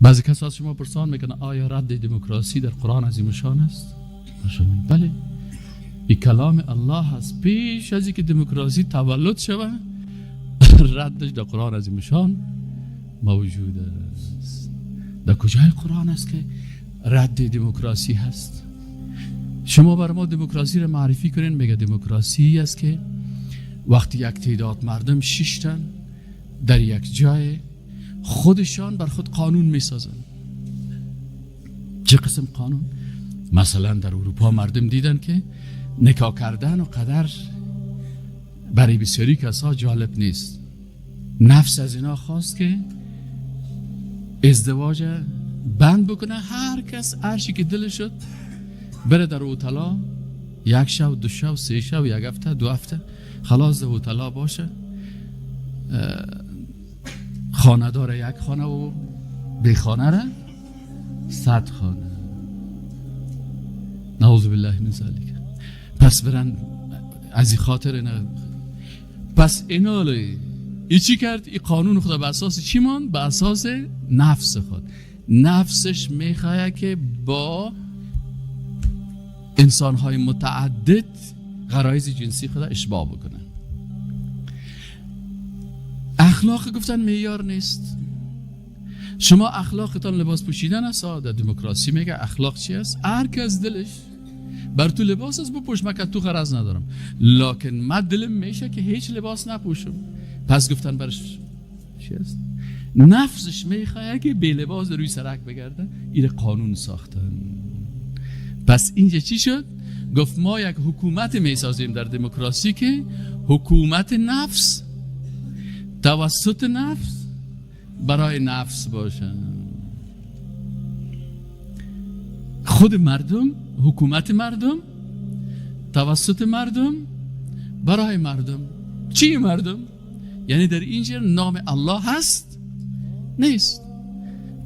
بعضی کسا از شما پرسان میکنه آیا رد دموکراسی در قرآن عظیم شان است؟ بله، این کلام الله است. پیش از اینکه دموکراسی تولد شود ردش در قرآن عظیم شان موجود است. در کجای قرآن است که رد دموکراسی هست؟ شما بر ما دموکراسی را معرفی کنین. میگه دموکراسی است که وقتی یک تعداد مردم شیشتن در یک جای، خودشان بر خود قانون میسازن. چه قسم قانون؟ مثلا در اروپا مردم دیدن که نکاح کردن و قدر برای بسیاری کسا جالب نیست. نفس از اینا خواست که ازدواج بند بکنه، هر کس هرچی که دلش شد بره در اوتلا، یک شب، دو شب، سه شب، یک هفته، دو هفته، خلاص در اوتلا باشه، خانه داره یک خانه و بی خانه را 100 خانه. نعوذ بالله من ذلک. پس برن از این خاطر اینا. پس اینا ای چی کرد؟ این قانون خدا به اساس چی ماند؟ به اساس نفس خود. نفسش میخواد که با انسانهای متعدد غرایز جنسی خدا اشباع بکنه. اخلاق گفتن معیار نیست. شما اخلاقتان لباس پوشیدن است. در دموکراسی میگه اخلاق چی است؟ هر کس دلش بر تو لباس است بپوش، من که تو غرض ندارم، لکن من دلم میشه که هیچ لباس نپوشم. پس گفتن برش چی است؟ نفسش میخواد که بی لباس روی سرک بگرده. این قانون ساختن. پس اینجا چی شد؟ گفت ما یک حکومت میسازیم در دموکراسی که حکومت نفس توسط نفس برای نفس باشه. خود مردم، حکومت مردم توسط مردم برای مردم. چی مردم؟ یعنی در اینجا نام الله هست نیست.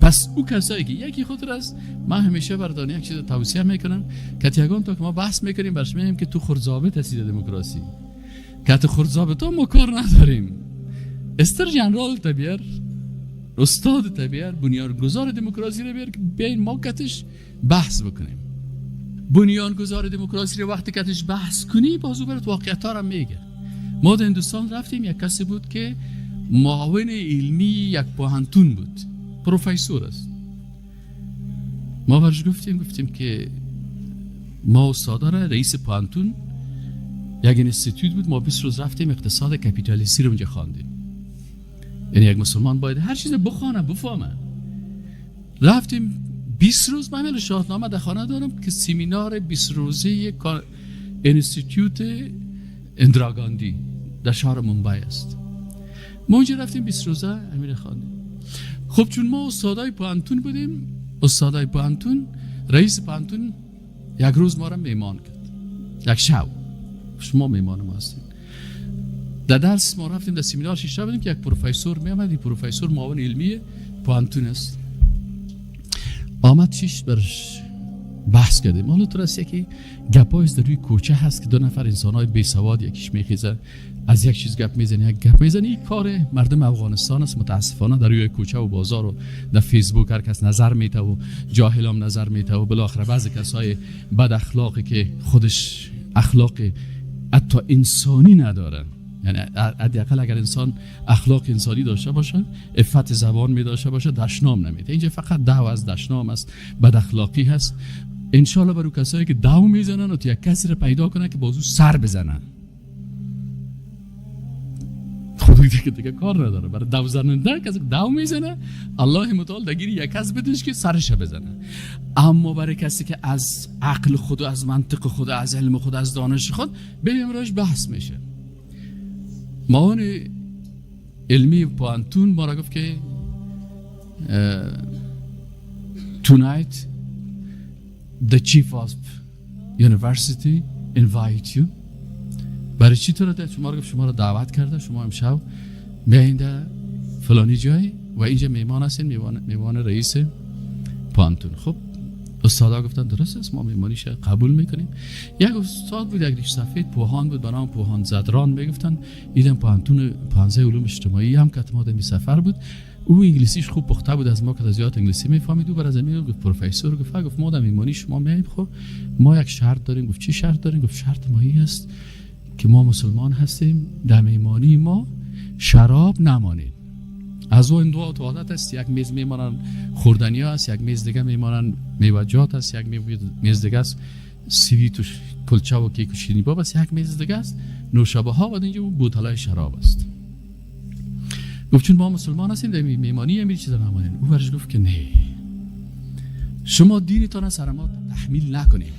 پس او کسایی که یکی خود است، من همیشه بردانه یک چیز توصیه میکنم که یگان تا که ما بحث میکنیم برش میگیم که تو خرزابط هستی در دموکراسی، که تو خرزابط ها ما کار نداریم. استر جنرال تبیر، استاد تبیر، بنیانگذار دموکراسی رو بیار که بیاین ما کتش بحث بکنیم. بنیانگذار دموکراسی رو وقتی کتش بحث کنی بازو برات واقعیت ها رو میگه. ما در هندوستان رفتیم، یک کسی بود که معاون علمی یک پوهنتون بود، پروفسور است. ما برش گفتیم که ما استادا را رئیس پوهنتون یک انستیتوت بود، ما 20 روز رفتیم اقتصاد کپیتالیستی رو اونجا خواندیم. یعنی یک مسلمان باید هر چیز بخوانه بفهمه. رفتیم 20 روز، من میل شاهنامه در خانه دارم که سیمینار 20 روزه انستیتوت اندرا گاندی در شهر مومبای است. ما اونجا رفتیم 20 روزه امیر خواندیم. خب چون ما استادای پوهنتون بودیم، استادای پوهنتون، رئیس پوهنتون یک روز ما را میمان کرد، یک شب شما میمان ما هستید. در درس ما رفتیم در سیمینار شیشته بودیم که یک پروفسور می آمد. این پروفسور معاون علمی پوهنتون است. آمد شش برش بحث کردیم. حالا تو راستی که گپای در روی کوچه هست که دو نفر انسان‌های بی سواد یکیش میخیزه از یک چیز گپ میزنه، یک گپ میزنه. این کار مردم افغانستان است متاسفانه. در روی کوچه و بازار و در فیسبوک هر کس نظر میته و جاهلام نظر میته و بالاخره بعضی کسای بد اخلاقی که خودش اخلاق حتی انسانی نداره، یعنی حداقل اگر انسان اخلاق انسانی داشته باشه، عفت زبان می داشته باشه، دشنام نمیده. اینجا فقط دعوا از دشنام است، بد اخلاقی هست. ان شاء الله برای کسایی که دعوا میزنن و یک کسی رو پیدا کنه که بازو سر بزنن، خود دیگه کار نداره. برای دعوا زننده کسی که دعوا میزنه الله متعال دگیری یک کس بدش که سرش بزنه. اما برای کسی که از عقل خود و از منطق خود و از علم خود از دانش خود به امروز بحث میشه. معاون علمی پوهنتون ما را گفت که tonight the chief of university invite you. برای چی تو را؟ شما را گفت شما را دعوت کرده، شما امشب بیاین در فلانی جای و اینجا میمان هستین، میمان رئیس پوهنتون. خب استادا گفتن درست است، ما میمانیش قبول میکنیم. یک استاد بود، یک ریش سفید پوهان بود، به نام پوهان زدران میگفتن. ایدم پوهنتون پانزه علوم اجتماعی هم که ما در سفر بود. او انگلیسیش خوب پخته بود، از ما که زیاد انگلیسی میفهمید. او بر از امیر گفت پروفسور، گفت ما در میمانی شما میاییم، خب ما یک شرط داریم. گفت چی شرط داریم؟ گفت شرط ما این است که ما مسلمان هستیم، در میمانی ما شراب نمانید. از اون دو تا عادت است، یک میز میمانن خوردنی است، یک میز دیگه میمانن میوه‌جات است، یک میز دیگه است سویت و کلچه و کیک و شیرینی باب است، یک میز دیگه است نوشابه ها و اینجا بوتلای شراب است. گفت چون ما مسلمان هستیم در میمانی هم چیزا نمانیم. او برش گفت که نه، شما دینتان سر ما تحمیل نکنید.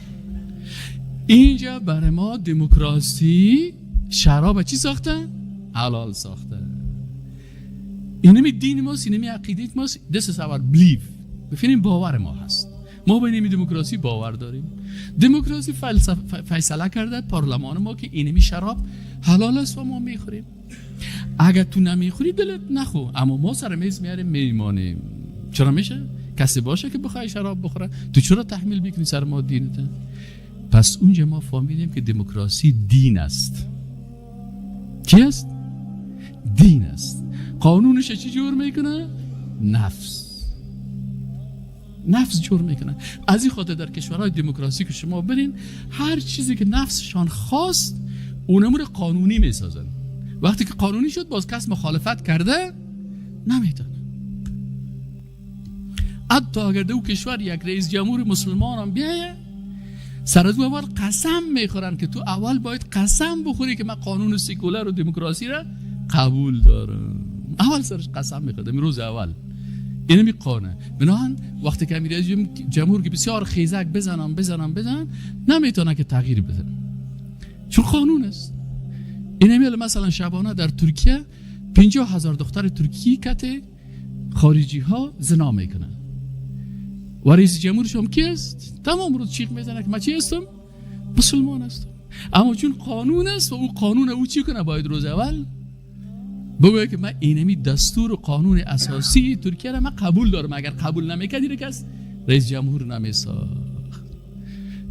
اینجا برای ما دموکراسی شراب چی ساخته؟ حلال ساخته. اینمی دین ماست، اینمی عقیده ماست. This is our belief. بفهمیم باور ما هست. ما به اینمی دموکراسی باور داریم. دموکراسی فیصله کرده پارلمان ما که اینمی شراب حلال است و ما میخوریم. اگر تو نمیخوری دلت نخو، اما ما سر میز میاریم میمانیم. چرا میشه؟ کسی باشه که بخوای شراب بخوره، تو چرا تحمیل میکنی سر ما دینت؟ پس اونجا ما فهمیدیم که دموکراسی دین است. چی است؟ دین است. قانونش چی جور میکنه؟ نفس. نفس جور میکنه. از این خاطر در کشورهای دموکراسی که شما برین، هر چیزی که نفسشان خواست اونم رو قانونی میسازن. وقتی که قانونی شد باز کس مخالفت کرده نمیتونه. حتی اگر دو کشور یک رئیس جمهور مسلمان هم بیایه، سر از اول قسم میخورن که تو اول باید قسم بخوری که من قانون سیکولر و دموکراسی را قبول دارم. اول سرش قسم میخوره روز اول. اینمی قانه. بنابراین وقتی که رئیس جمهور که بسیار خیزک بزنم بزنم بزنم نمیتونه که تغییر بده، چون قانون است. اینمی مثلا شبانه در ترکیه 50,000 دختر ترکی کت خارجی ها زنا میکنن و رئیس جمهورش هم کی است؟ تمام روز چیخ میزنه که من چی هستم؟ مسلمان هستم. اما چون قانون است و او قانون او چی کنه؟ باید روز اول بگوید که من اینمی دستور و قانون اساسی ترکیه را من قبول دارم. اگر قبول نمیکرد کس رئیس جمهور نمیساخت.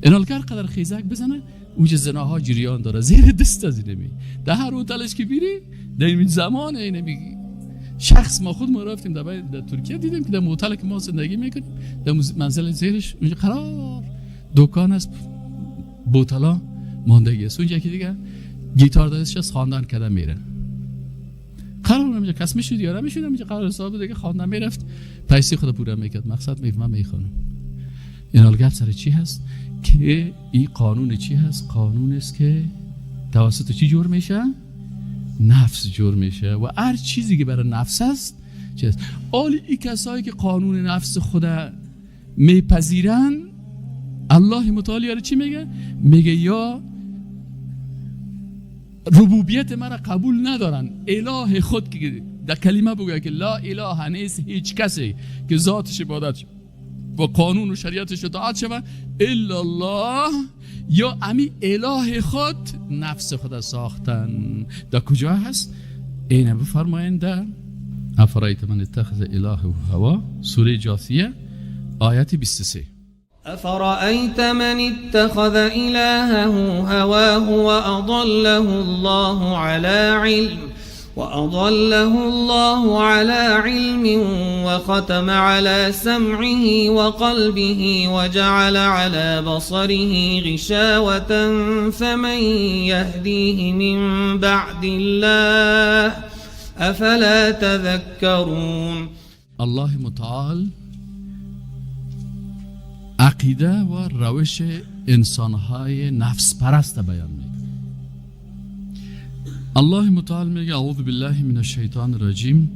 اینال که قدر خیزک بزنه اونجا زناها جریان داره زیر دست از اینمی در هر هتلش که بیری در این زمان اینمی شخص ما خود ما رفتیم در ترکیه دیدیم که در هتل که ما زندگی میکنیم در منزل زیرش اونجا قرار دکان است بوتلا ماندگی است. اونجا که دیگه گیتار دستش از خواندن کردن میره قرار اونجا کس میشد یا نمیشد اونجا قرار حساب دیگه خواندن میرفت پیسه خود پورا میکرد. مقصد میفهمم میخوانم این حال گپ سر چی هست که این قانون چی هست؟ قانون است که توسط چی جور میشه؟ نفس جور میشه و هر چیزی که برای نفس است چی است؟ آلی این کسایی که قانون نفس خود میپذیرن الله متعالی یاره چی میگه؟ میگه یا ربوبیت مرا قبول ندارن، اله خود که در کلمه بگه که لا اله نیست هیچ کسی که ذاتش عبادت شد و قانون و شریعتش اطاعت شود الا الله، یا امی اله خود نفس خود ساختن. در کجا هست؟ اینه بفرمایند در افرایت من اتخذ اله هوا، سوره جاثیه آیت 23. أفرأيت من اتخذ إلهه هواه وأضله الله على علم وختم على سمعه وقلبه وجعل على بصره غشاوة فمن يهديه من بعد الله أفلا تذكرون. الله متعال عقیده و روش انسانهای نفس پرست بیان میکنه. الله متعال میگه اعوذ بالله من الشیطان الرجیم،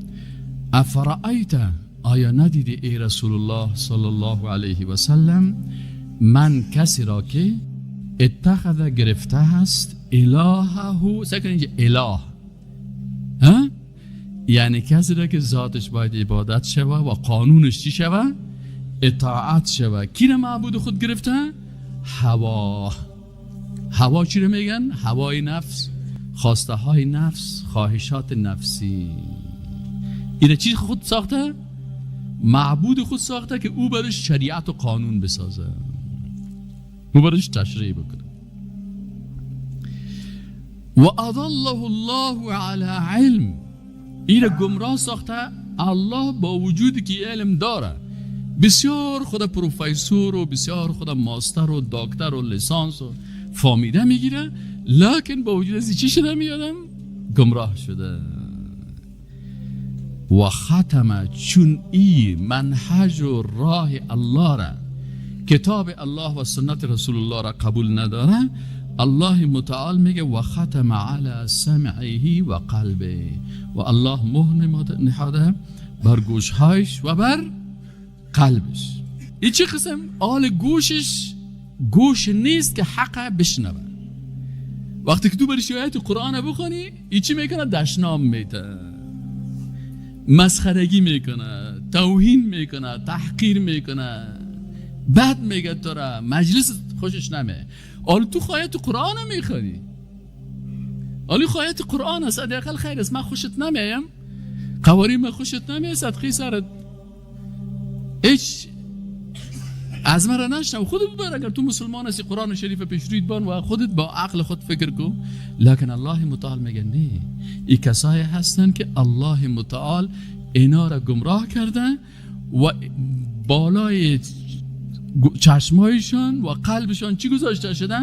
افرأیت، آیا ندیدی ای رسول الله صلی الله علیه و سلم، من کسی را که اتخذ گرفته هست الهه، سکن اینجا اله ها؟ یعنی کسی را که ذاتش باید عبادت شوه و قانونش چی شوه؟ اطاعت شوه. کی را معبود خود گرفته؟ هوا. هوا چی رو میگن؟ هوای نفس، خواسته های نفس، خواهشات نفسی. اینه چی خود ساخته؟ معبود خود ساخته که او برش شریعت و قانون بسازه، او برش تشریع بکنه. و اضله الله علی علم، اینه گمراه ساخته الله با وجودی که علم داره، بسیار خود پروفسور و بسیار خود ماستر و دکتر و لیسانس و فامیده میگیره، لکن با وجود از چی شده میادم؟ گمراه شده. و ختم، چون ای منهج و راه الله را، کتاب الله و سنت رسول الله را قبول نداره، الله متعال میگه و ختم علی سمعه و قلبه، و الله مهر نهاده بر گوشهایش و بر قلبش. این چه قسم؟ آل گوشش گوش نیست که حق بشنوه. وقتی که تو برش آیت قرآن بخونی، این چی میکنه؟ دشنام میته، مسخرگی میکنه، توهین میکنه، تحقیر میکنه، بد میگه تو را، مجلس خوشش نمیه. آل تو خواهیت قرآن میخوانی، آلی خواهیت قرآن است، حداقل خیر است، من خوشت نمیم، قواری من خوشت نمیه، صدقی سرت هیچ از من را نشنو، خودت ببر. اگر تو مسلمان هستی قرآن شریف پیش رویت بان و خودت با عقل خود فکر کو. لکن الله متعال میگه نه، این کسایی هستن که الله متعال اینا را گمراه کرده و بالای چشمایشان و قلبشان چی گذاشته شده؟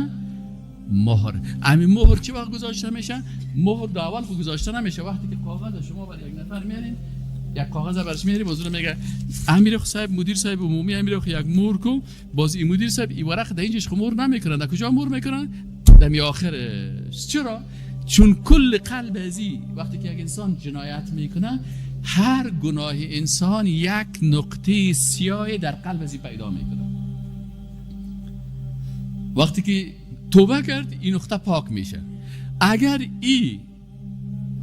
مهر. همین مهر چی وقت گذاشته میشه؟ مهر در اول خود گذاشته نمیشه. وقتی که کاغذ شما برای یک نفر میارین، یک کاغذ برش میاری، باز میگه امیر صاحب، مدیر صاحب عمومی، امیر خو یک مهر کو. باز این مدیر صاحب این ورق در اینجاش خو مهر نمیکنن. در کجا مهر میکنن؟ در آخرش. چرا؟ چون کل قلب ازی وقتی که یک انسان جنایت میکنه، هر گناه انسان یک نقطه سیاه در قلب ازی پیدا میکنه. وقتی که توبه کرد این نقطه پاک میشه. اگر ای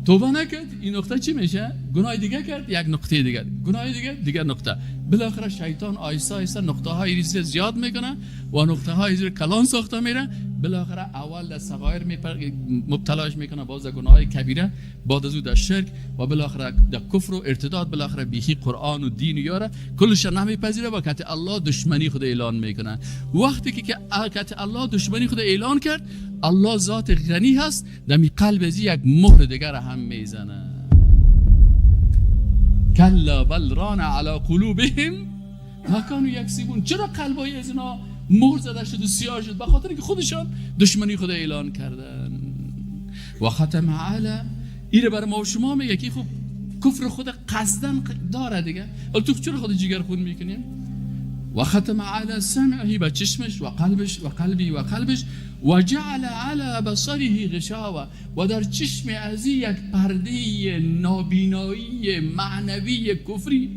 توبه نکرد این نقطه چی میشه؟ گناه دیگه کرد، یک نقطه دیگه، گناه دیگه، دیگه نقطه. بالاخره شیطان آیسته آیسته نقطه های ریز زیاد میکنه و نقطه های زیر کلان ساخته میره. بالاخره اول در صغایر مبتلاش میکنه، باز در گناه های کبیره، بعد از او در شرک و بالاخره در کفر و ارتداد، بالاخره بیخی قرآن و دین و یاره کلش نمیپذیره و کت الله دشمنی خود اعلان میکنه. وقتی که کت الله دشمنی خود اعلان کرد، الله ذات غنی هست، در قلب از یک مهر دیگر هم میزنه. کلا بل ران علی قلوبهم ما کانوا یکسبون. چرا قلبای از اینا مهر زده شد و سیاه شد؟ به خاطر اینکه خودشان دشمنی خود اعلان کردن. و ختم علی، ایره برای ما و شما میگه که خب کفر خود قصدن داره دیگه، ولی تو چرا خود جگر خون میکنیم؟ و ختم علی سمعه، به چشمش و قلبش و قلبی و قلبش، و جعل علی بصره غشاوه، و در چشم ازی یک پرده نابینایی معنوی کفری،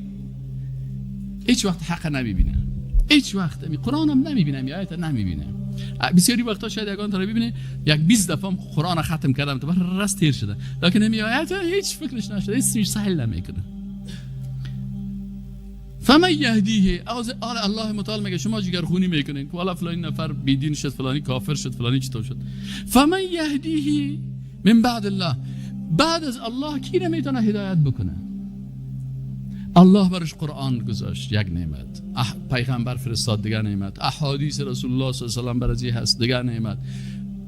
هیچ وقت حق نمیبینه، هیچ وقت قرآن هم نمیبینه، یا آیت نمیبینه. بسیاری وقتا شاید یگان تا ببینه یک 20 دفعه قرآن ختم کردم تا راست تیر شده، لکن این آیت هیچ فکرش نشده، هیچ سهل نمیکنه. فمن یهدیه، آل الله متعال میگه شما جگرخونی میکنین که والا فلانی نفر بیدین شد، فلانی کافر شد، فلانی چطور شد. فمن یهدیه من بعد الله، بعد از الله کی نمیتونه هدایت بکنه؟ الله برش قرآن گذاشت یک نعمت، پیغمبر فرستاد دیگر نعمت، احادیث رسول الله صلی الله علیه و سلم برازی هست دیگر نعمت،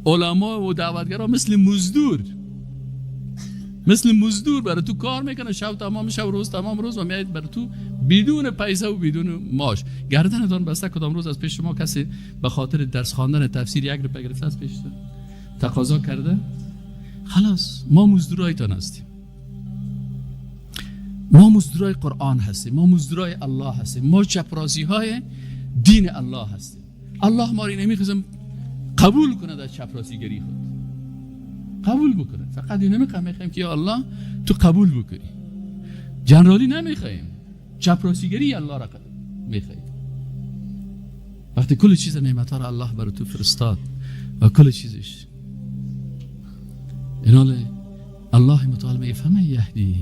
علما و دعوتگرا مثل مزدور، مثل مزدور برای تو کار میکنه، شب تمام شب روز تمام روز و میاد برای تو بدون پیسه و بدون ماش. گردنتان بسته، کدام روز از پیش شما کسی به خاطر درس خواندن تفسیر یک روپیه گرفته از پیش تقاضا کرده؟ خلاص ما مزدورایتان هستیم، ما مزدورای قرآن هستیم، ما مزدورای الله هستیم، ما چپرازی های دین الله هستیم. الله ما را نمیخوازم قبول کنه در چپرازیگری خود، قبول بکنه. فقط اینو میخوایم که یا الله تو قبول بکنی. جنرالی نمیخوایم، چپراسیگری الله را میخوایم. وقتی کل چیز نعمت ها را الله برای تو فرستاد و کل چیزش اینال الله متعال میگه فمن یهدی،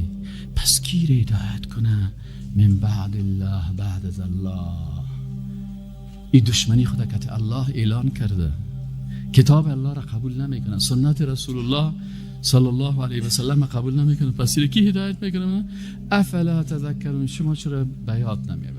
پس کی را هدایت کنه من بعد الله، بعد از الله. این دشمنی خود که الله اعلان کرده، کتاب الله را قبول نمیکنه، سنت رسول الله صلی الله علیه و سلم قبول نمیکنه، پس کی هدایت میکنه؟ افلا تذکرون، شما چرا به یاد نمیارید؟